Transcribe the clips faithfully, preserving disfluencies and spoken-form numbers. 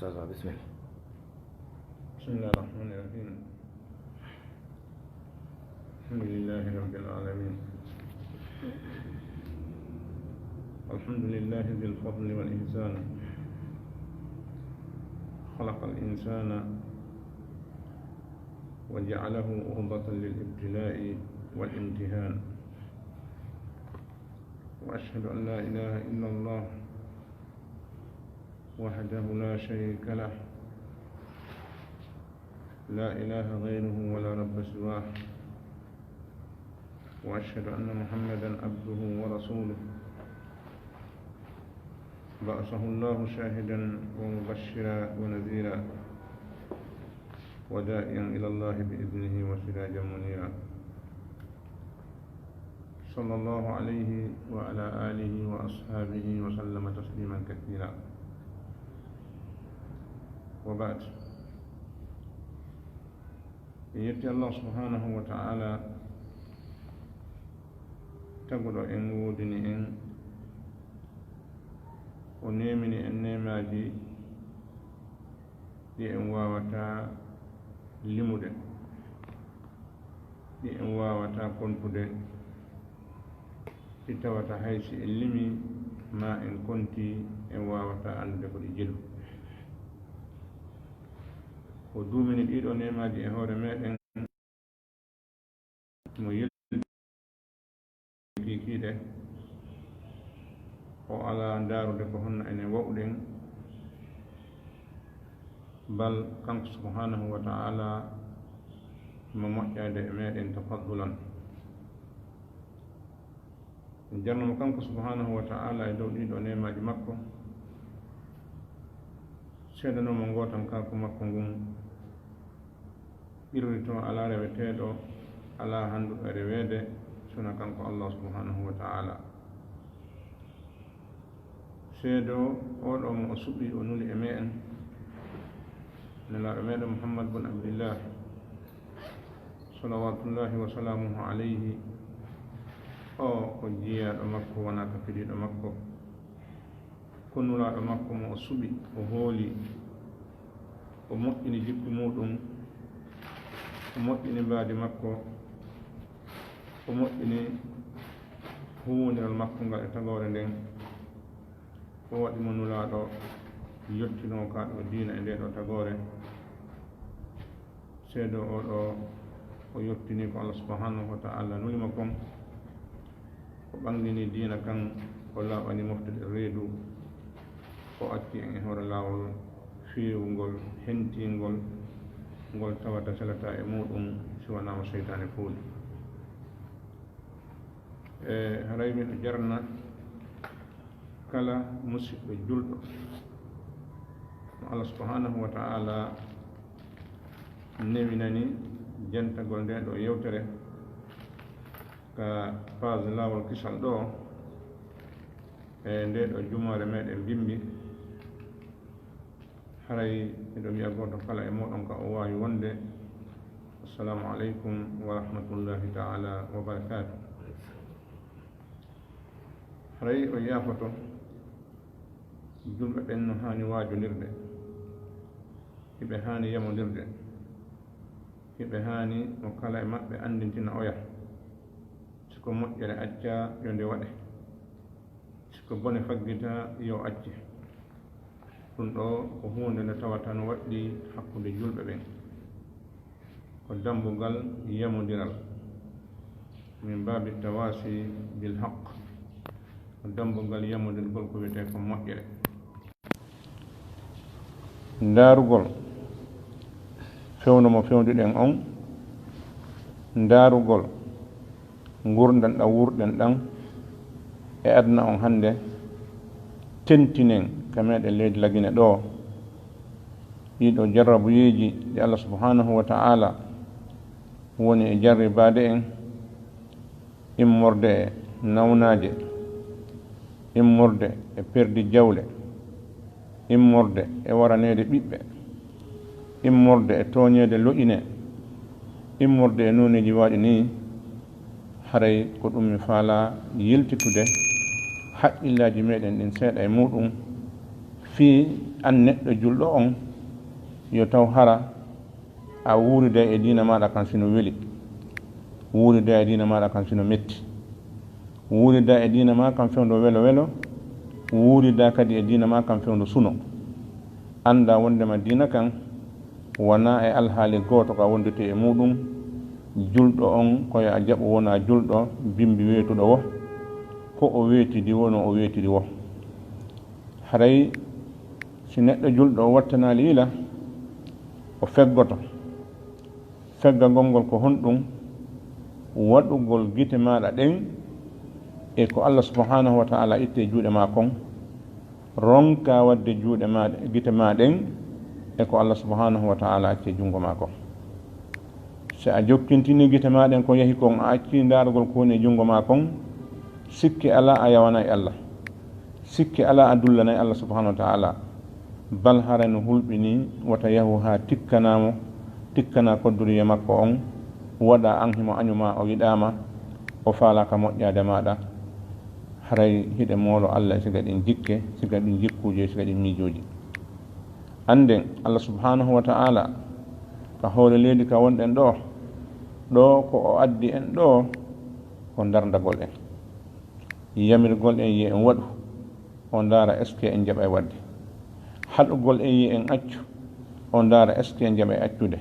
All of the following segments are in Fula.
بسم الله. بسم الله الرحمن الرحيم. الحمد لله رب العالمين. الحمد لله ذي الفضل والإحسان. خلق الإنسان وجعله عرضة للابتلاء والامتحان. وأشهد أن لا إله إلا الله وحده لا شريك له، لا إله غيره ولا رب سواه. وأشهد أن محمدا عبده ورسوله، بعثه الله شاهدا ومبشرا ونذيرا، وداعيا إلى الله بإذنه وسراجا منيرا. صلى الله عليه وعلى آله وأصحابه وسلم تسليما كثيرا. وبعد. En yetti Allah subhanahu wa ta'ala, taguɗo en, woodini en, o neemini en neemaaji ɗi en waawataa limude, ɗi en waawataa kontude, ɗi tawata hay si en limi maa en konti, en waawataa anndude ko ɗi jelu. O duumini ɗiɗo neemaaji e hoore meɗen, mo yilti kiikiiɗe, o alaa ndaarude ko honno enen wa'uɗen, bal kanko subhanahu wa ta'ala mo moƴƴaade e meɗen tafaddulan. En jarnamo kanko subhanahu wa ta'ala e dow ɗiɗo neemaaji makko. Seedanoomo ngootankaaku makko ngun, ɓirrito alaa reweteeɗo, alaa hannduɗo e reweede, sona kanko Allah subhanahu wa ta'ala. Seedo oɗo mo o suɓi, o nuli e me'en, Nelaaɗo meɗen Muhammad bun Abdillah, salawatullahi wa salamuhu alayhi. O ko jiyaaɗo makko, wonaa ka filiiɗo makko. Ko nulaaɗo makko mo o suɓi, o hooli, o moƴƴini jikku muɗum, o moƴƴini mbaadi makko, o moƴƴini huuwondiral makko ngal e tagoore nden. O waɗi mo nulaaɗo yottinooka ɗo diina e nde ɗo tagoore. Seedo oɗo, o yottini ko Allah subhanahu wa ta'ala nuli mo kon. O ɓangini diina kan, o laaɓani moftude reedu, o acci en e hoore laawol feewungol, hentingol, ngol tawata selataa e muɗum si wanaa mo seytaane fooli. E haray miɗo jarna kala musiɗɗo julɗo mo Allah subhanahu wa ta'ala newinani jentagol nde ɗo yewtere ka page Laawol Kisal ɗo e nde ɗo jumaare meɗen Bimbi. Haray miɗo wi'a gooto kala e moɗon ka o waawi wonde, assalamu aleykum wa rahmatullahi ta'ala wa barakatuh. Haray o yaafoto julɓe ɓen no haani waajondirde, hiɓe haani yamondirde, hiɓe haani mo kala e maɓɓe anndintina oya, si ko moƴƴere acca yo nde waɗe, si ko bone faggita yo acce. Ɗum ɗo ko huunde nde tawata no waɗɗi hakkunde julɓe ɓen. Ko dambugal yamondiral, min baabi tawaasi bil haqq. Ko dambugal yamondirgol ko wiyetee ko moƴƴere. Ndaarugol fewndo mo fewnduɗen on, ndaarugol ngurndan ɗan wurɗen ɗan e aduna on hannde, tentinen ka meɗen leydi Lagine ɗo, ɗiɗo jarrabuyeeji ɗi Allah subhanahu wa ta'ala woni e jarribaade en, immorde e nawnaaje, immorde e perdi jawle, immorde e waraneede ɓiɓɓe, immorde e tooñeede lo'ine, immorde e nooneeji waaɗi nii, haray ko ɗum mi faalaa yiltitude haqqillaaji meɗen ɗin seeɗa e muɗum fii An neɗɗo julɗo on, yo taw hara a wuurida e diina maaɗa kan sino weli, wuurida e diina maaɗa kan sino metti, wuurida e diina ma kan fewndo welo welo, wuurida kadi e diina ma kan fewndo suno. Annda wondema diina kan wona e alhaali gooto ka wondete e muɗum. Julɗo on ko yo a jaɓu wona julɗo bimbi weetuɗo wo, ko o weetidi wo no o weetidi wo. Haray si neɗɗo julɗo o wattanaali yila, o feggoto. Feggagol ngol ko honɗum? Waɗugol gite maaɗa ɗen e ko Allah subhanahu wa ta'ala itte juuɗe ma kon. Ronka waɗde juuɗe ma, gite ma ɗen e ko Allah subhanahu wa ta'ala acce junngo ma kon. Si a jokkintini gite ma ɗen ko yahi kon, a acci ndaarugol ko woni e junngo ma kon, sikke alaa a yawanay Allah. Sikke alaa a dullanay Allah subhanahu wa ta'ala. Bal haray no hulɓini wata yahu haa tikkanaa mo, tikkanaa kodduriye makko on, waɗa an himo añu ma, o yiɗaa ma, o faalaaka moƴƴaade maaɗa. Haray hiɗe moolo Allah e siga ɗin jikke, siga ɗin jikkuuje, siga ɗin miijooji. Annden Allah subhanahu wa ta'ala ka hoore leydi ka wonɗen ɗoo, ɗoo ko o addi en ɗoo ko ndarndagol en. Yamirgol en yo en waɗu, o ndaara est-ce que en jaɓay waɗde. Haɗugol en yo en accu, o ndaara est-ce que en jaɓay accude.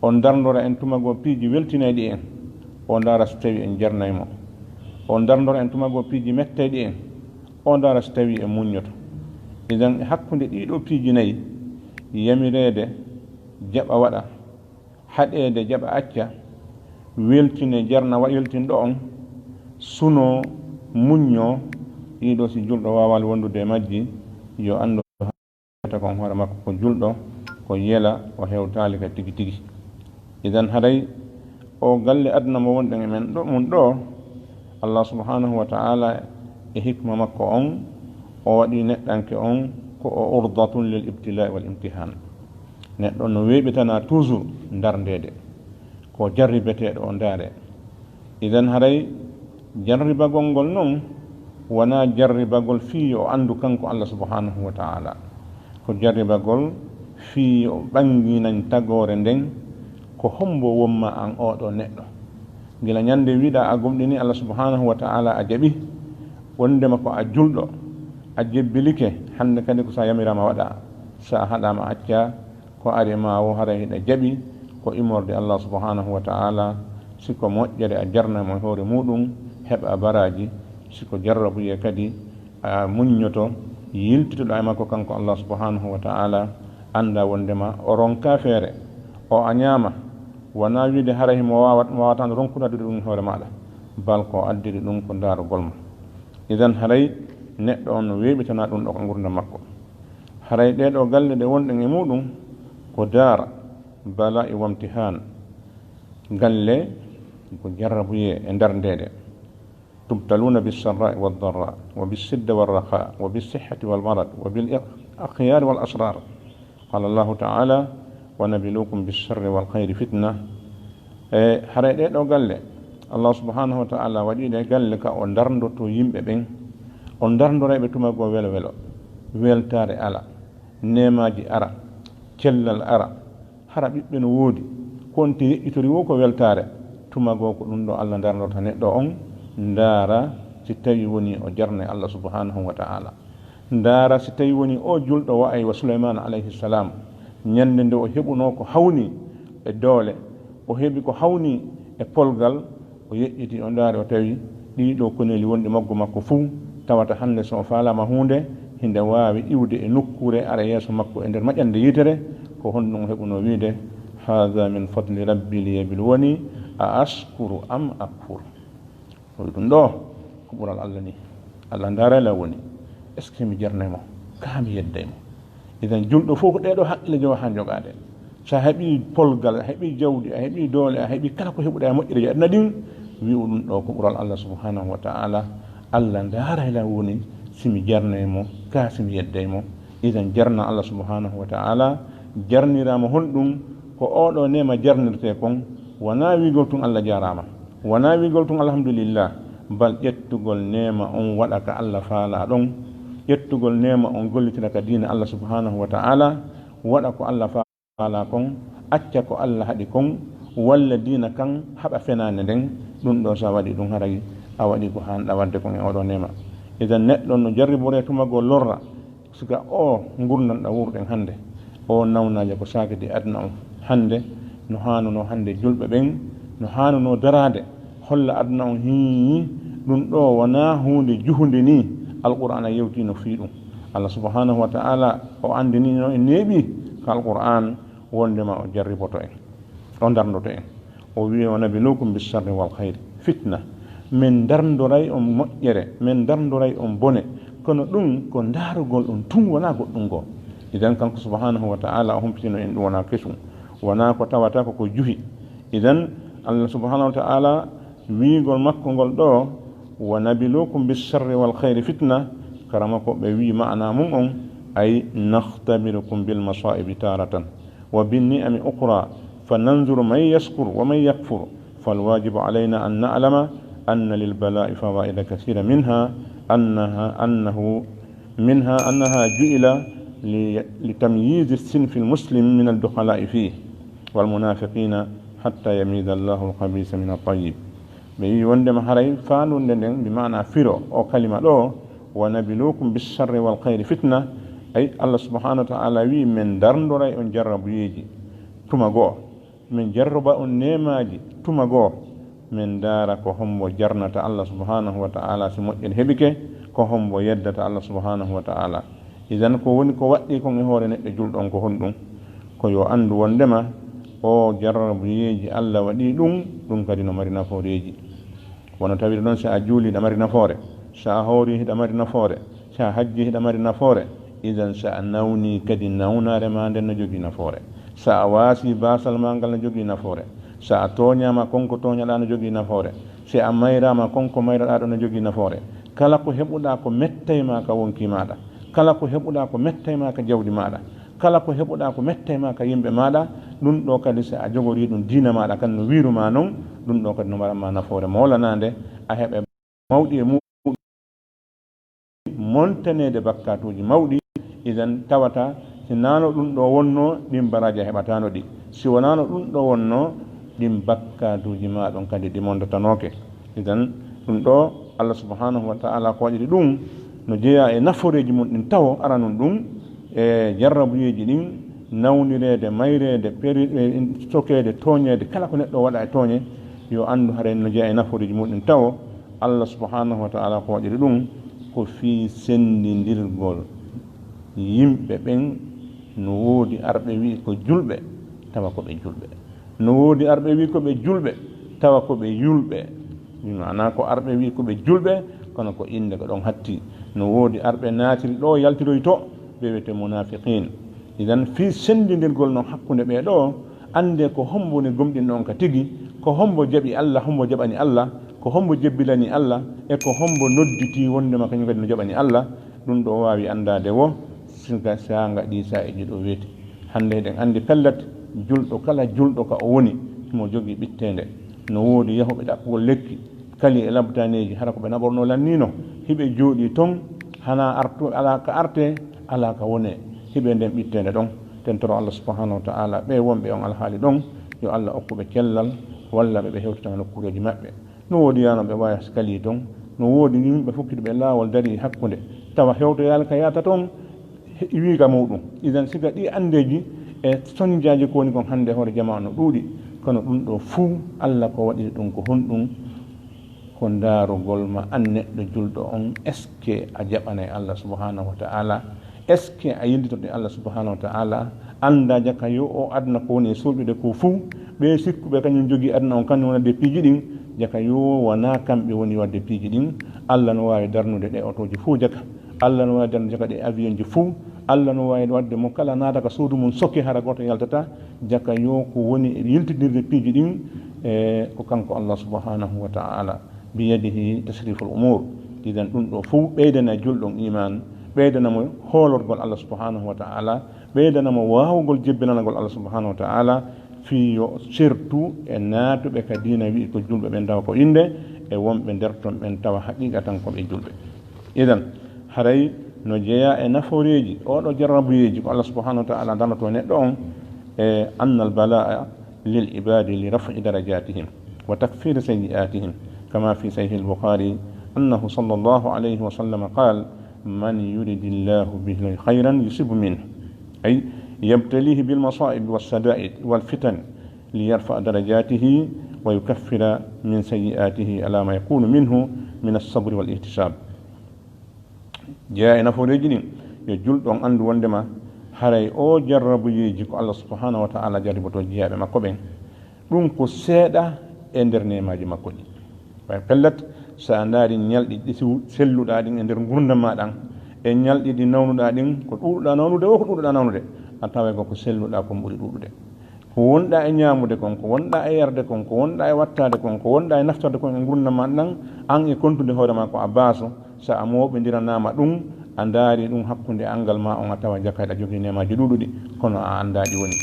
O ndarndora en tuma goo piiji weltinayɗi en, o ndaara so tawi en jarnay mo. O ndarndora en tuma goo piiji mettayɗi en, o ndaara so tawi en muññoto. Idan e hakkunde ɗiɗo piiji nayi, yamireede jaɓa waɗa, haɗeede jaɓa acca, weltine jarna wa-, weltinɗo on, suno, muñño, ɗiɗo si julɗo waawal wondude e majji, yo anndu hata kon hoore makko ko julɗo, ko yela, o hewtaali ka tigi tigi. Idan haray o galle aduna mo wonɗen e men ɗo, mun ɗo, Allah subhanahu wa ta'ala e hikma makko on, o waɗi neɗɗanke on ko o urdatun lil ibtila'i wal imtihan. Neɗɗo no weeɓitanaa toujours ndarndeede, ko jarribeteeɗo o ndaare. Idan haray jarribagol ngol non wonaa jarribagol fii yo o anndu kanko Allah subhanahu wa ta'ala. Ko jarribagol fii yo o ɓannginan tagoore nden, ko hombo womma an oo ɗoo neɗɗo. Gila ñande wiɗa a gomɗini Allah subhanahu wa ta'ala, a jaɓi wondema ko a julɗo, a jebbilike, hande kadi ko sa yamiraama waɗa, sa haɗaama acca, ko ari ma wo haray hiɗa jaɓi ko imorde Allah subhanahu wa ta'ala. Si ko moƴƴere a jarna mo e hoore muɗum, heɓa baraji. Si ko jarrabuye kadi a muññoto, yiltitoɗa e makko kanko Allah subhanahu wa ta'ala, annda wondema o ronka feere, o a ñaama, wona wiide haray himo wawa, wawata ronkude addude ɗum e hoore maɗa, bal ko addiri ɗum ko ndaarugol ma. Idan haray neɗɗo on no weeɓitana ɗum ɗo ko ngurdam makko. Haray ɗee ɗoo galle ɗe wonɗen e muɗum ko daar, bala'i wa imtihan. Galle ko jarrabuye e ndarndeede. Tubtaluna bis sarra'i wad darra wa bis sidda war raxa wa bis sihhati wal marad wa bil akhyari wal asrar. Qala Allahu ta'ala, wa nabilukum bis sharri wal khayri fitna. E haray ɗee ɗoo galle, Allah subhanahu wa ta'ala waɗi ɗe galle ka o ndarndoto yimɓe ɓen, o ndarndorayɓe tuma goo welo welo, weltaare ala, neemaaji ara, cellal ara, hara ɓiɓɓe no woodi, ko on te yeƴƴitori wo ko weltaare, tuma goo ko ɗum ɗo Allah ndarndorta neɗɗo on, ndaara si tawi woni o jarnay Allah subhanahu wa ta'ala. Ndaara si tawi woni o julɗo wa'ay wa Sulaymaana alayhi salam, ñande nde o heɓunoo ko hawni e doole, o heɓi ko hawni e polgal, o yeƴƴiti, o ndaari, o tawi ɗii ɗoo koneeli wonɗi maggu makko fuu, tawata hannde so o faalaama huunde, hinde waawi iwde e nokkuure, ara yeeso makko e nder maƴande yitere, ko honɗum o heɓunoo wiide, "Haadha min fadli rabbi liyabluwani a ashkuru am akfur." O wi ɗum ɗoo ko ɓural Allah ni. Allah ndaara la woni, est-ce que mi jarnay mo? Kaa mi yedday mo? Idan julɗo fof ko ɗee ɗoo haqqille jowa haa jogaade. So a heɓii polgal, a heɓii jawdi, a heɓii doole, a heɓii kala ko heɓuɗaa e moƴƴereeji aduna ɗin, wi'u ɗum ɗoo ko ɓural Allah subhanahu wa ta'ala. Allah ndaara la woni si mi jarnay mo, kaa si mi yedday mo. Idan jarna Allah subhanahu wa ta'ala, jarniraama honɗum? Ko oo ɗoo neema jarnirtee kon, wonaa wiigol tun Allah jaaraama, wonaa wiigol tun alhamdulillah, bal ƴettugol neema on waɗa ka Allah faalaa ɗon, ƴettugol neema on gollitira ka diina Allah subhanahu wa ta'ala, waɗa ko Allah faalaa kon, acca ko Allah haɗi kon, walla diina kan haɓa fenaande nden, ɗun ɗoo si a waɗii ɗun haray a waɗii ko haanɗaa waɗde kon e oo ɗoo neema. Idan neɗɗo no jarriboree tuma goo lorra, sika o ngurndan ɗan wuurɗen hannde, o nawnaajo ko saakiti aduna on hannde, no haanunoo hannde julɓe ɓen, no haanunoo daraade, holla aduna on hii, ɗun ɗoo wonaa huunde juhunde nii. Alqur'aana yewtiino fii ɗun. Allah subhanahu wa ta'ala o anndinii no e neeɓi ka Alqur'aan wonndema o jarriboto en, o ndarndoto en. O wi'i, "Wa nabilukum bisharri wal khayri fitna." Min ndarndoray on moƴƴere, min ndarndoray on bone, kono ɗun ko ndaarugol on tun, wonaa goɗɗun goo. Idan kanko subhanahu wa ta'ala o humpitino en ɗun wonaa kesun, wonaa ko tawata ko ko juhi. Idan Allah subhanahu wa ta'ala wi'ugol makko ngol ɗoo, "Wa nabilukum bisharri wal khayri fitna," karamoko ɓe wi'i ma'ana mun on, ay nakhtabirukum bil masa'ibi taratan wa bin ni'ami ukhra, fa nanzuru man yashkur wa man yakfur. Fal wajibu alayna an na'lama anna lil bala'i fawaida kathira, minha annaha, annahu, minha annaha ju'ila li, li tamyizi sinfi al muslim min al dukhala'i fih wal munafiqina hatta yamiza Allahu al khabisa min al tayyib. Ɓe wi'i wonndema haray faandunde nden, bi ma'ana firo o kalima ɗoo, "Wa nabilukum bisharri wal khayri fitna," ay Allah subhanahu wa ta'ala wi'i min ndarndoray on jarrabuyeeji tuma goo, min jarroba on neemaaji tuma goo, min ndaara ko hombo jarnata Allah subhanahu wa ta'ala si moƴƴere heɓike, ko hombo yeddata Allah subhanahu wa ta'ala. Idan ko woni ko waɗɗii kon e hoore neɗɗo julɗo on ko honɗun? Ko yo anndu wonndema o jarrabuyeeji Allah waɗii ɗun, ɗun kadi no mari nafooreeji. Wano tawiri non, si a juulii, hiɗa mari nafoore, si a hoorii, hiɗa mari nafoore, si a hajjii, hiɗa mari nafoore. Idan si a nawnii kadi, nawnaare maa nden no jogii nafoore. Si a waasii, baasal maa ngal no jogii nafoore. Si a tooñaama, kon ko tooñaɗaa no jogii nafoore. Si a mayraama, kon ko mayraɗaa ɗon no jogii nafoore. Kala ko heɓuɗaa ko mettay maa ka wonkii maaɗa, kala ko heɓuɗaa ko mettay maa ka jawdi maaɗa, kala ko heɓuɗaa ko mettay maa ka yimɓe maaɗa, ɗun ɗoo kadi si a jogorii ɗun diina maaɗa kan no wiiru maa non, ɗun ɗoo kadi no waran maa nafoore moolanaande, a heɓa mawɗi e muɗum, montaneede bakkaatuuji mawɗi. Idan tawata si naano ɗun ɗoo wonnoo, ɗin baraaji a heɓataano ɗi. Si wonaano ɗun ɗoo wonnoo, ɗin bakkaatuuji maa ɗon kadi ɗi mondatanooke. Idan ɗun ɗoo, Allah subhanahu wa ta'ala ko waɗiri ɗun no jeyaa e nafooreeji mun ɗin tawo, aranun ɗun e jarrabuyeeji ɗin, nawnireede, mayreede, peri-, e, sokeede, tooñeede, kala ko neɗɗo waɗa e tooñe, yo anndu haray no jeyaa e nafooreeji mun ɗin tawo. Allah subhanahu wa ta'ala ko waɗiri ɗun ko fii senndindirgol yimɓe ɓen. No woodi arɓe wi'i ko julɓe, tawa ko ɓe julɓe. No woodi arɓe wi'i ko ɓe julɓe, tawa ko ɓe yulɓe. Bi maana ko arɓe wi'i ko ɓe julɓe, kono ko innde ko ɗon hatti. No woodi arɓe naatiri ɗoo, yaltiroy to, ɓe wi'ete munafiqin. Idan fii senndindirgol non hakkunde ɓee ɗoo, anndee ko hombo woni gomɗinɗo on ka tigi, ko hombo jaɓi Allah, hombo jaɓani Allah, ko hombo jebbilani Allah, e ko hombo nodditii wonndema kañum kadi no jaɓani Allah. Ɗun ɗoo waawi anndaade wo, sinka saanga ɗii saa'iiji ɗoo weeti. Hannde hiɗen anndi pellet, julɗo kala julɗo ka o woni, himo jogii ɓitteende. No woodi yahuɓe ɗaɓɓugol lekki, kali e labtaneeji, hara ko ɓe naɓornoo lanniino. Hiɓe jooɗii ton, hanaa artu, alaa ka artee, alaa ka wonee. Hiɓe nden ɓitteende ɗon. Ten toro Allah subhanahu wa ta'ala, ɓe wonɓe on alhaali ɗon, yo Allah okku ɓe cellal, walla ɓe, ɓe hewtita nokkuureeji maɓɓe. No woodi yaanooɓe waaya si kalii ton, no woodi yimɓe fokkituɓe laawol darii hakkunde, tawa hewtoyaali ka yaata ton, he-, iwii ka muɗum. Idan siga ɗii anndeeji e sonjaaji ko woni kon hannde hoore jamaa no ɗuuɗi, kono ɗun ɗoo fuu, Allah ko waɗiri ɗun ko honɗun? Ko ndaarugol ma an neɗɗo julɗo on, est-ce que a jaɓanay Allah subhanahu wa ta'ala? Est-ce que a yiltitoto e Allah subhanahu wa ta'ala? Anndaa jaka yo o aduna ko woni e soƴude ko fuu. Ɓee sikkuɓe kañum jogii aduna on, kañum wonande piiji ɗin, jaka yo wonaa kamɓe woni waɗde piiji ɗin. Allah no waawi darnude ɗee otooji fuu jaka. Allah no waawi darnude jaka ɗee avion ji fuu. Allah no waawi waɗde mo kala naata ka suudu mum soke hara gooto yaltataa. Jaka yo ko woni e yiltindirde piiji ɗin, e ko kanko Allah subhanahu wa ta'ala. Biyadihi tasriful umur. Idan ɗun ɗoo fuu ɓeydana julɗo on iman, ɓeydana mo hoolorgol Allah subhanahu wa ta'ala, ɓeydana mo waawugol jebbilanagol Allah subhanahu wa ta'ala, fii yo sertu e naatuɓe ka diina wi'i ko julɓe ɓen tawa ko innde, e wonɓe nder ton ɓen tawa haqiiqatan ko ɓe julɓe. Idan haray No jeyaa e nafooreeji oo ɗoo jarrabuyeeji ko Allah subhanahu wa ta'ala darnotoo neɗɗo on, e annal balaa lil ibaadi li raf'i darajatihim wa takfiri sayyi'atihim, kama fi sahih al-Bukhari annahu sallallahu alayhi wa sallam qal: "Man yuridillahu bihi khayran yusib minhu." Ay, yabtalihi bil masa'ib was sada'id wal fitan li yarfa darajatihi wa yukaffira min sayyi'atihi ala ma yakunu minhu min as-sabri wal ihtisab. Jeyaa e nafooreeji ɗin, yo julɗo on anndu wonndema haray oo jarrabuyeeji ko Allah subhanahu wa ta'ala jarribotoo jiyaaɓe makko ɓen. Ɗum ko seeɗa e nder neemaaji makko ɗi. Way pellet, so a ndaari ñalɗi ɗi siw-, selluɗaa ɗin e nder ngurndan maa ɗan, e ñalɗi ɗi nawnuɗaa ɗin, ko ɗuuɗuɗaa nawnude o, ko ɗuuɗuɗaa nawnude, a taway ko ko selluɗaa ko ɓuri ɗuuɗude. Ko wonɗaa e ñaamude kon, ko wonɗaa e yarde kon, ko wonɗaa e wattaade kon, ko wonɗaa e naftorde kon e ngurndan maa ɗan, an e kontude hoore maa ko a baaso, so a mooɓindiranaama ɗum, a ndaari ɗum hakkunde angal maa on, a tawa jaka hiɗa jogii neemaaji ɗuuɗuɗi, kono a anndaa ɗi woni.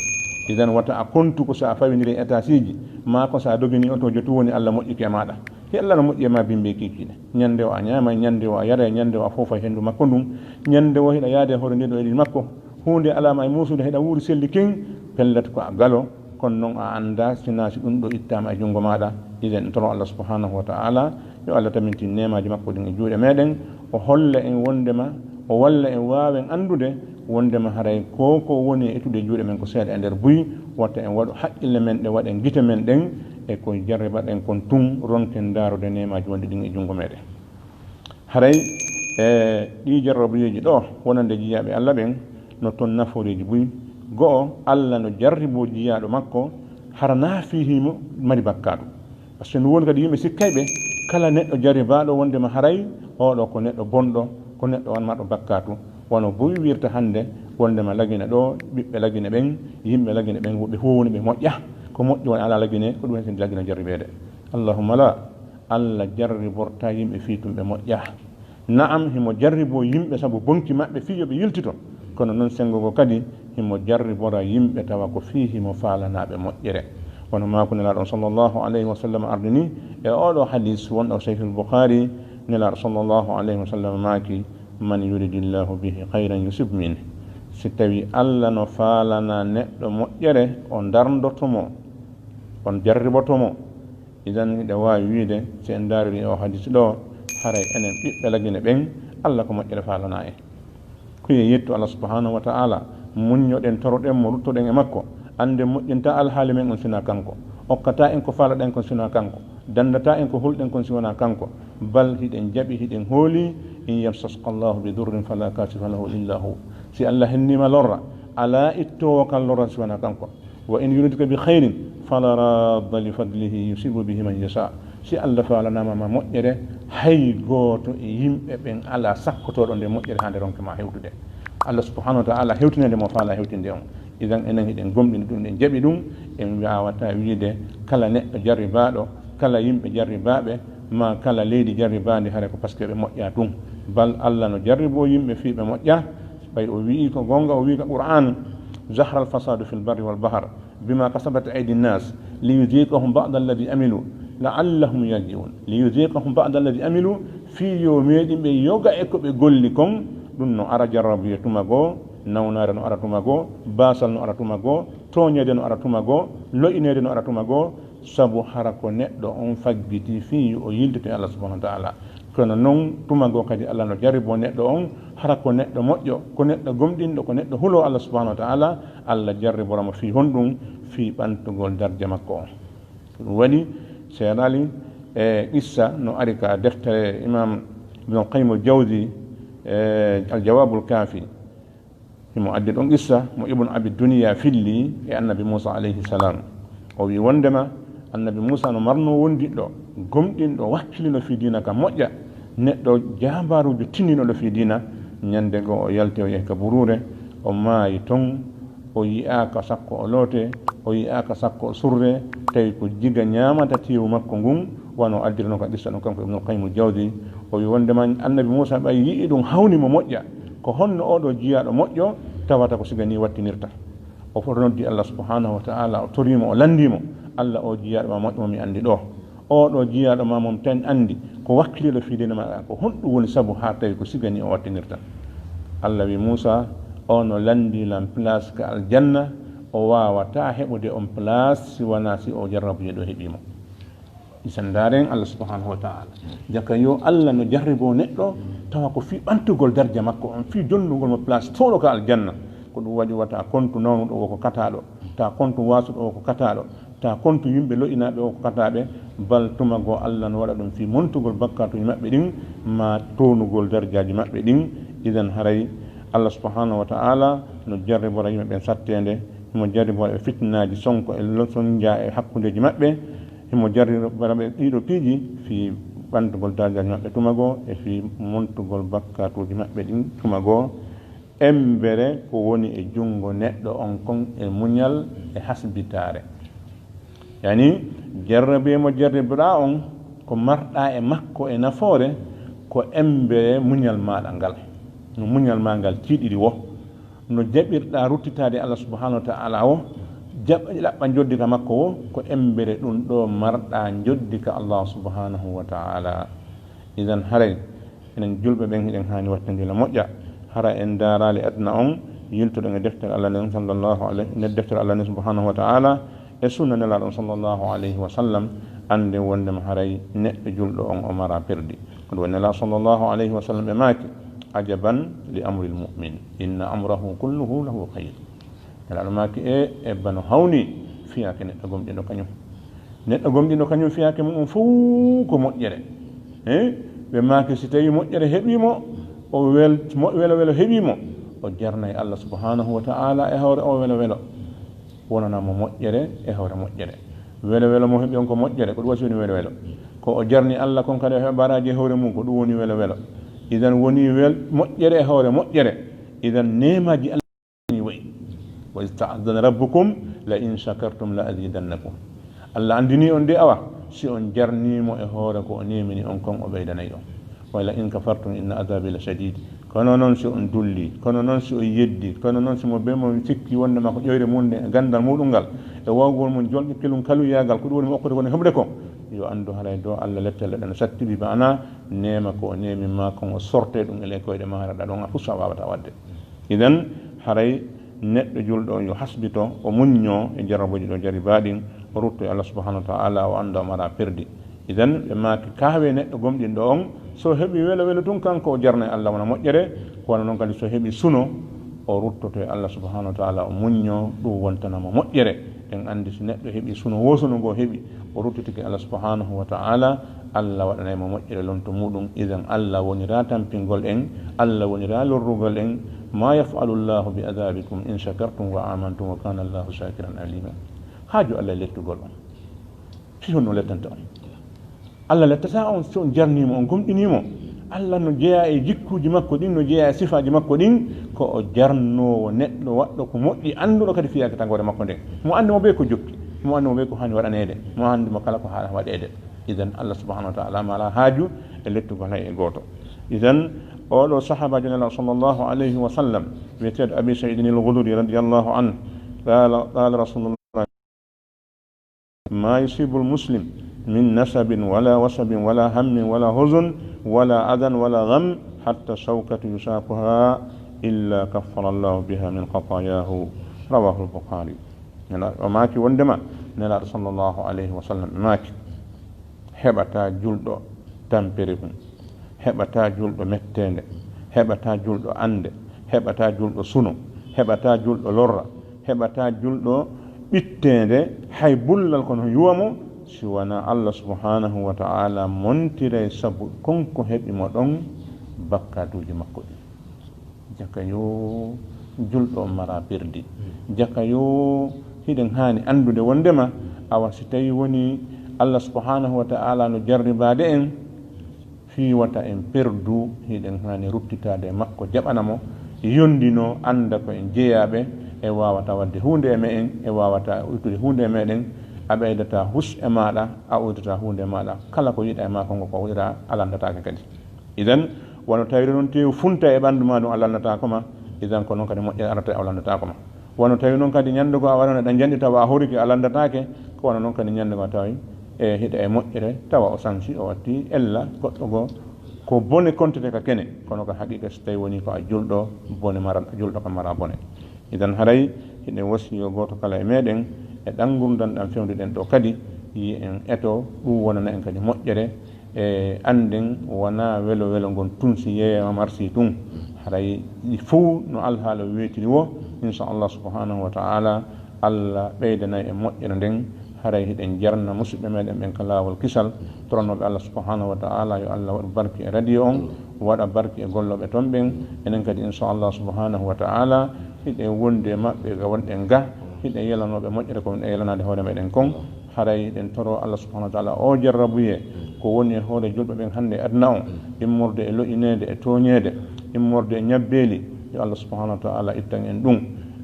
Idan wata a kontu ko so a fawindiri e étageuji, maa ko so a doginii oto jotu woni Allah moƴƴike e maaɗa. Hi Allah no moƴƴi e maa bimbi e kiikiiɗe. Ñande o a ñaamay, ñande o a yaray, ñande o a foofay henndu makko ndun, ñande o hiɗa yaade hoore nde ɗo e ɗi makko. Huunde alaa ma e muusude, hiɗa wuuri selli kin, pellet ko a galo, kono non a anndaa, sinaa si ɗum ɗo ittaama e junngo maaɗa. Idan en toro Allah subhanahu wa ta'ala, yo Allah tamintin neemaaji makko ɗin e juuɗe meɗen, o holla en wonndema, o walla en waawen anndude wonndema haray ko ko woni e ittude e juuɗe men ko seeɗa e nder buy, watta en waɗu haqqille men ɗe, waɗen gite men ɗen, e ko jarribaɗen kon tun, ronken ndaarude neemaaji wonɗi ɗin e junngo meɗen. Haray, e ɗii jarrabuyeeji ɗoo, wonande jiyaaɓe Allah ɓen, no ton nafooreeji buy. Go'o, Allah no jarriboo jiyaaɗo makko, hara naa fii himo mari bakkaatu. Par ce que no woni kadi yimɓe sikkayɓe, kala neɗɗo jarribaaɗo wonndema haray, oo ɗoo ko neɗɗo bonɗo, ko neɗɗo on marɗo bakkaatu. Wano buy wirta hannde, wonndema Lagine ɗoo, ɓiɓɓe Lagine ɓen, yimɓe Lagine ɓen, woɓɓe fow woni ɓe moƴƴa. Ko moƴƴo woni alaa Lagine, ko ɗum hen seni Lagine jarribeede. Allahumma la. Allah jarribortaa yimɓe fii tun ɓe moƴƴaa. Na'am, himo jarriboo yimɓe sabu bonki maɓɓe fii yo ɓe yiltito. Kono non senngo ngoo kadi himo jarribora yimɓe tawa ko fii himo faalanaa ɓe moƴƴere. Wano maaku Nelaaɗo on sallallahu alayhi wa sallam ardini e oo ɗoo hadiis wonɗo Sahihul Bukhari, Nelaaɗo sallallahu alayhi wa sallam maaki: "Man yuridillahu bihi khayran yusib min." Si tawii Allah no faalanaa neɗɗo moƴƴere, o ndarndoto mo, on jarriboto mo. Idan hiɗa waawi wiide, si en ndaariri oo hadiis ɗoo, haray enen ɓiɓɓe Lagine ɓen, Allah ko moƴƴere faalanaa en. Ko yo yettu Allah subhanahu wa ta'ala, muññoɗen, toroɗen mo, ruttoɗen e makko, annden moƴƴintaa alhaali men on sinaa kanko, okkataa en ko faalaɗen kon sinaa kanko, danndataa en ko hulɗen kon si wonaa kanko, bal hiɗen jaɓi, hiɗen hooli, "In yamsaska Allahu bi durrin fala kashifa lahu illa hu." Si Allah henniima lorra, alaa ittoowo kan lorra si wonaa kanko. "Wa in yuridka bi khayrin fala radda li fadlihi yusibu bihi man yasha." Si Allah faalanaama ma moƴƴere, hay gooto e yimɓe ɓen alaa sakkotooɗo nde moƴƴere haa nde ronka ma hewtude. Allah subhanahu wa ta'ala hewtinande mo faala hewtinde on. Idan enen hiɗen gomɗini ɗum, en jaɓi ɗum, en waawataa wiide kala neɗɗo jarribaaɗo, kala yimɓe jarribaaɓe, maa kala leydi jarribaandi, hare ko parce que ɓe moƴƴaa tun. Bal Allah no jarriboo yimɓe fii ɓe moƴƴaa. Ɓay o wi'i ko goonga, o wi'i ka Qur'aan: "Zahara al-fasadu fil barri wal bahr bima kasabat aydi nnas liyuziqahum ba'da alladhi amilu la'allahum yarji'un." Liyuziqahum ba'da alladhi amilu, fii yo meeɗin ɓe yoga e ko ɓe golli kon. Ɗum no ara jarrabuye tuma goo, nawnaare no ara tuma goo, baasal no ara tuma goo, tooñeede no ara tuma goo, lo'ineede no ara tuma goo, sabu hara ko neɗɗo on faggiti fii o yiltito e Allah subhanahu wa ta'ala. Kono non, tuma goo kadi Allah no jarriboo neɗɗo on, hara ko neɗɗo moƴƴo, ko neɗɗo gomɗinɗo, ko neɗɗo huloo Allah subhanahu wa ta'ala, Allah jarribora mo fii honɗum? Fii ɓantugol darja makko on. Ko ɗum waɗi, seeɗaali e qissa no ari ka deftere Imam Ibn Qayyim al-Jawzi, e Al-Jawabul Kafi. Himo addi ɗon qissa mo Ibn Abi Dunya filli e Annabi Musa alayhi salam. O wi'i wondema Annabi Musa no marno wondiɗɗo, gomɗinɗo, wakkilino fii diina ka moƴƴa, neɗɗo jaambaarujo tinninooɗo fii diina. Ñande goo o yalti o yahi ka buruure, o maayi ton, o yi'aaka sakko o loote, o yi'aaka sakko o surre, tawi ko jiga ñaamata teewu makko ngun, wano addirno ka qissa ɗon kanko Ibnul Qayyim al-Jawzi. O wi'i wondema Annabi Musa ɓay yi'i ɗum hawni mo moƴƴa, ko honno oo ɗoo jiyaaɗo moƴƴo tawata ko siga nii wattinirta? O foto noddi Allah subhanahu wa ta'ala, o toriimo, o landiimo, Allah, oo jiyaaɗo ma moƴƴo mo mi anndi ɗoo, oo ɗoo jiyaaɗo ma mo mi tan anndi, ko wakkiliiɗo fii diina ma, ko honɗum woni sabu haa tawi ko siga nii o wattinirta? Allah wi Muusa, o no lanndi lan place ka aljanna, o waawataa heɓude on place si wanaa si o jarrabuji ɗo heɓii mo. Isan ndaaren Allah subhanahu wa ta'ala. Jaka yo Allah no jarriboo neɗɗo, tawa ko fii ɓantugol darja makko on, fii jonnugol mo place towɗo ka aljanna. Ko ɗum waɗi wata kontu nawnuɗo wo ko kataaɗo, ta kontu waasuɗo wo ko kataaɗo, ta kontu yimɓe lo'inaaɓe wo ko kataaɓe, bal tuma goo Allah no waɗa ɗum fii montugol bakkaatuuji maɓɓe ɗin, ma townugol darjaaji maɓɓe ɗin. Idan haray Allah subhanahu wa ta'ala no jarribora yimɓe ɓen satteende, himo jarribora ɓe fitinaaji sonko e lo-, sonja e hakkundeeji maɓɓe, himo jarribora ɓe ɗiɗo piiji fii ɓantugol darjaaji maɓɓe tuma goo e fii montugol bakkaatuuji maɓɓe ɗin tuma goo. Embere ko woni e junngo neɗɗo on kon e muñal e hasbitaare. Yani, jarrabe mo jarribuɗaa on, ko marɗaa e makko e nafoore, ko embere muñal maaɗa ngal. No muñal maa ngal tiiɗiri wo, no jaɓirɗaa ruttitaade Allah subhanahu wa ta'ala wo, jaɓ-, ɗaɓɓa njoddi ka makko wo, ko embere ɗum ɗo marɗaa njoddi ka Allah subhanahu wa ta'ala. Idan haray, enen julɓe ɓen, hiɗen haani wattandila moƴƴa. Hara en ndaaraali aduna on, yiltuɗen e deftere Allah nden, sallallahu alayhi, nder deftere Allah nden, subhanahu wa ta'ala, e sunna Nelaaɗo on, sallallahu alayhi wa sallam, annden wonndema haray neɗɗo julɗo on o mara perdi. Ko ɗum waɗi Nelaaɗo, sallallahu alayhi wa sallam, ɓe maaki, "Ajaban li amril mu'min, inna amrahu kulluhu lahu khayr." Nelaaɗo maaki, e, e bano hawni fiyaake neɗɗo gomɗinɗo kañum. Neɗɗo gomɗinɗo kañum fiyaake mum on fow ko moƴƴere. Eh? Ɓe maaki, si tawi moƴƴere heɓii mo, o wel-, mo-, welo welo heɓii mo, o jarnay Allah subhanahu wa ta'ala e hoore o welo welo. Wonana mo moƴƴere e hoore moƴƴere. Welo welo mo heɓi on ko moƴƴere, ko ɗum wasi woni welo welo. Ko o jarni Allah kon kadi o heɓa baraaji e hoore mum, ko ɗum woni welo welo. Idan woni wel-, moƴƴere e hoore moƴƴere. Idan neemaaji Allah ni wayi. "Wa iz ta'azzana rabbukum la in shakartum la azidannakum." Allah andini on de awa, si on jarni mo e hoore ko o neemini on kon, o ɓeydanay on. "Wa la in kafartum inna azabi la shadid." Kono non si on dulli, kono non si on yeddi, kono non si mo be mo sikki wonde ma ko ƴoyre mum nde e gandal muɗum ngal, e wawgol mum jolɗi kelum kaluyagal, ko ɗum woni mo okkude ko ne heɓude ko, yo andu haray do Allah lettel ɗen sattibi, ma'ana neema ko o neemi ma kon o sorte ɗum e ley koyɗe ma, hara ɗa ɗon a fusa wawata wadde. Idan haray neɗɗo julɗo on yo hasbito, o muñño e jarrabuji ɗo jarribaa ɗin, o rutto e Allah subhanahu wa ta'ala, o anda o mara perdi. Idan ɓe maaki, kaawe neɗɗo gomɗinɗo on, so heɓi welo welo tun kanko o jarna e Allah wona moƴƴere, ko wano non kadi so heɓi suno, o ruttoto e Allah subhanahu wa ta'ala, o muñño, ɗum wontana mo moƴƴere. En andi si neɗɗo heɓi suno, wo suno ngo heɓi, o ruttitike Allah subhanahu wa ta'ala, Allah waɗanay mo moƴƴere lonto muɗum. Idan Allah wonira tampingol en, Allah wonira lorrugol en. "Ma yaf'alu Allahu bi adhabikum in shakartum wa amantum wa kana Allahu shakiran alima." Haaju Allah e lettugol on. Fii honno lettanta on? Allah lettata on si on jarnimo, on gomɗinimo. Allah no jeyaa e jikkuuji makko ɗin, no jeyaa e sifaaji makko ɗin, ko o jarnoowo neɗɗo waɗɗo ko moƴƴi, annduɗo kadi fiyaake tagoore makko nden. Mo anndi mo bee ko jokki, mo anndi mo bee ko haani waɗaneede, mo anndi mo kala ko haala waɗeede. Idan Allah subhanahu wa ta'ala mala haaju e lettugol hay e gooto. Idan oɗo sahaabaajo Nelaaɗo sallallahu alayhi wa sallam, wiyeteeɗo Abi Sa'idin al-Khudri radiyallahu anhu, qala, qala Rasulullah, "Ma yusibul muslim min nasabin wala wasabin wala hammin wala huzun wala adan wala gham hatta shawkatu yushakuha illa kaffara Allahu biha min khatayahu." Rawahu al-Bukhari. Nelaaɗo, o maaki wondema Nelaaɗo sallallahu alayhi wa sallam maaki, heɓata julɗo tampere mum, heɓata julɗo metteende, heɓata julɗo annde, heɓata julɗo suno, heɓata julɗo lorra, heɓata julɗo ɓitteende, hay bullal kono yuwa mo, si wona Allah subhanahu wa ta'ala montiray sabu kon ko heɓi mo ɗon bakkaatuuji makko ɗin. Jaka yo julɗo on mara perdi. Jaka yo hiɗen haani anndude wondema, awa si tawi woni Allah subhanahu wa ta'ala no jarribaade en, fii wata en perdu, hiɗen haani ruttitaade e makko, jaɓana mo, yondino, annda ko en jeyaaɓe, e waawata waɗde huunde e me'en, e waawata ittude huunde e meɗen, a ɓeydata hus e maaɗa, a uddata huunde e maaɗa, kala ko yiɗa e maa ko ngo ko yiɗa, a lanndataake kadi. Idan, wano tawiri noon teewu funta e ɓanndu maa ɗum a lannataako ma, idan ko noon kadi moƴƴere arata o lannataako ma. Wano tawi noon kadi ñannde goo a waɗano ɗa njanɗi tawa a horike a lanndataake, ko wano noon kadi ñannde goo a tawi e hiɗa e moƴƴere tawa o sansi o watti ella goɗɗo goo. Ko bone kontete ka kene, kono ka haqiqa, si tawi woni ko a julɗo, bone mara, julɗo ka mara bone. Idan haray, hiɗen wasiyo gooto kala e meɗen, e ɗan ngurndan ɗan fewnduɗen ɗo kadi, yi en eto, ɗum wonana en kadi moƴƴere, e annden wona welo welo ngon tun si yeeyama marsi tun. Haray ɗi fow no alhaala weetiri wo, insha Allah subhanahu wa ta'ala, Allah ɓeydanay e moƴƴere nden, haray hiɗen jarna musidɓe meɗen ɓen ka laawol kisal, toranooɓe Allah subhanahu wa ta'ala, yo Allah waɗu barki e radio on, waɗa barki e gollooɓe ton ɓen. Enen kadi, insha Allah subhanahu wa ta'ala, hiɗen wondi e maɓɓe ga wonɗen ga, hiɗen yelanooɓe moƴƴere ko wonɗen yelanaade hoore meɗen kon. Haray hiɗen toro Allah subhanahu wa ta'ala o jarrabuye ko woni e hoore julɓe ɓen hannde e aduna on, immorde e lo'ineede e tooñeede, immorde e ñabbeeli, yo Allah subhanahu wa ta'ala ittan en ɗum.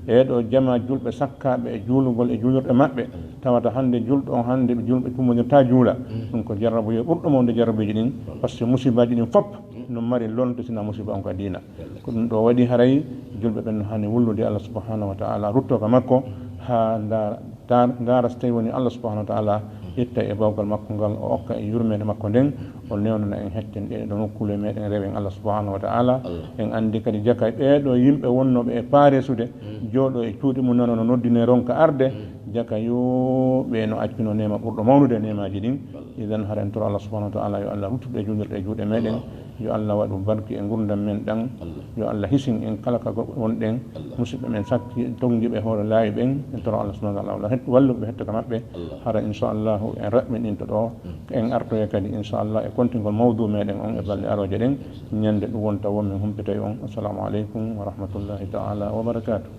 E ɗo jama julɓe sakkaaɓe e juulugol e juulirɗe maɓɓe, tawata hannde julɗo on, hannde ɓe julɓe tummodirta juula. Ɗum ko jarrabuye ɓurɗo mawde jarrabuyeeji ɗin, par ce que musibaaji ɗin fop no mari lonto sina musiba on ka diina. Ko ɗum ɗo waɗi haray julɓe ɓen no haani wullude Allah subhanahu wa ta'ala, rutto ka makko, haa ndaara, taa-, ndaara so tawi woni Allah subhanahu wa ta'ala itta e bawgal makko ngal, o okka e yurmeende makko nden, o newnana en hetten ɗe ɗo nokkuule meɗen, rewen Allah subhanahu wa ta'ala. En anndi kadi jaka ɓee ɗo yimɓe wonnooɓe e paaresude, jooɗo e cuuɗi mum, nano no noddine ronka arde, jaka yo ɓe no accuno neema ɓurɗo mawnude neemaaji ɗin. Idan hara en toro Allah subhanahu wa ta'ala yo Allah ruttude e juulirɗe e juuɗe meɗen. Yo Allah waɗu barki e ngurndan men ɗan. Yo Allah hisin en kala ka go-, wonɗen. Musidɓe men sakki tongiiɓe hoore laawi ɓen, en toro Allah subhanahu wa ta'ala, Allah het-, wallu ɓe hetto ka maɓɓe. Hara insha Allah en raɓɓininto ɗo. En artoya kadi insha Allah e kontingol mawdu meɗen on e balɗe arooje ɗen. Ñande ɗum wonta won min humpitay on. Assalamu aleykum wa rahmatullahi ta'ala wa barakatuh.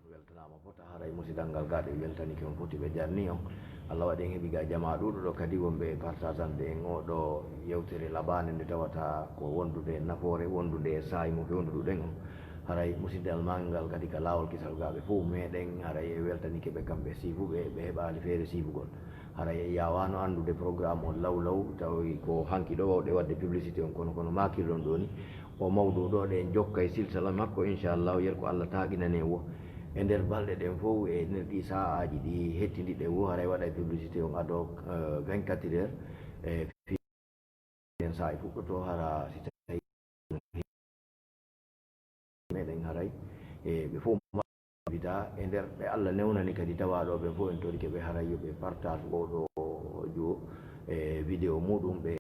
Weltanaama fota, haray musidal ngal gaa ɓe weltanike on foti, ɓe jarni on. Allah waɗi en heɓi ga jamaa ɗuuɗuɗo kadi wonɓe partageande en oo ɗo yewtere labaande nde tawata ko wondude nafoore, wondude e saa'i mo fewnduɗen on. Haray musidal maa ngal kadi ka laawol kisal gaa ɓe fof meɗen, haray e weltanike ɓe kamɓe siifuɓe, ɓe heɓaali feere siifugol. Haray en yaawaano anndude programme on law law, tawi ko hanki ɗo wawɗe waɗde publicité on, kono, kono maakirɗon ɗoo ni, o mawɗo ɗo ɗe en jokka e silsala makko, inchallahu, yer ko Allah taaginane wo. E nder balɗe ɗen fof, e nder ɗi sa'aaji ɗi hettindiɗen wo, haray waɗa e publicité on ad hoc, euh, vingt-quatre heures, e fi-, en saa'i fuɗɗoto, hara si tawi meɗen haray, e ɓe fof bita e nder ɓe Allah newnani kadi tawaɗo ɓen fof en torike ɓe haray yo ɓe partage oɗo juwo e vidéo muɗum ɓe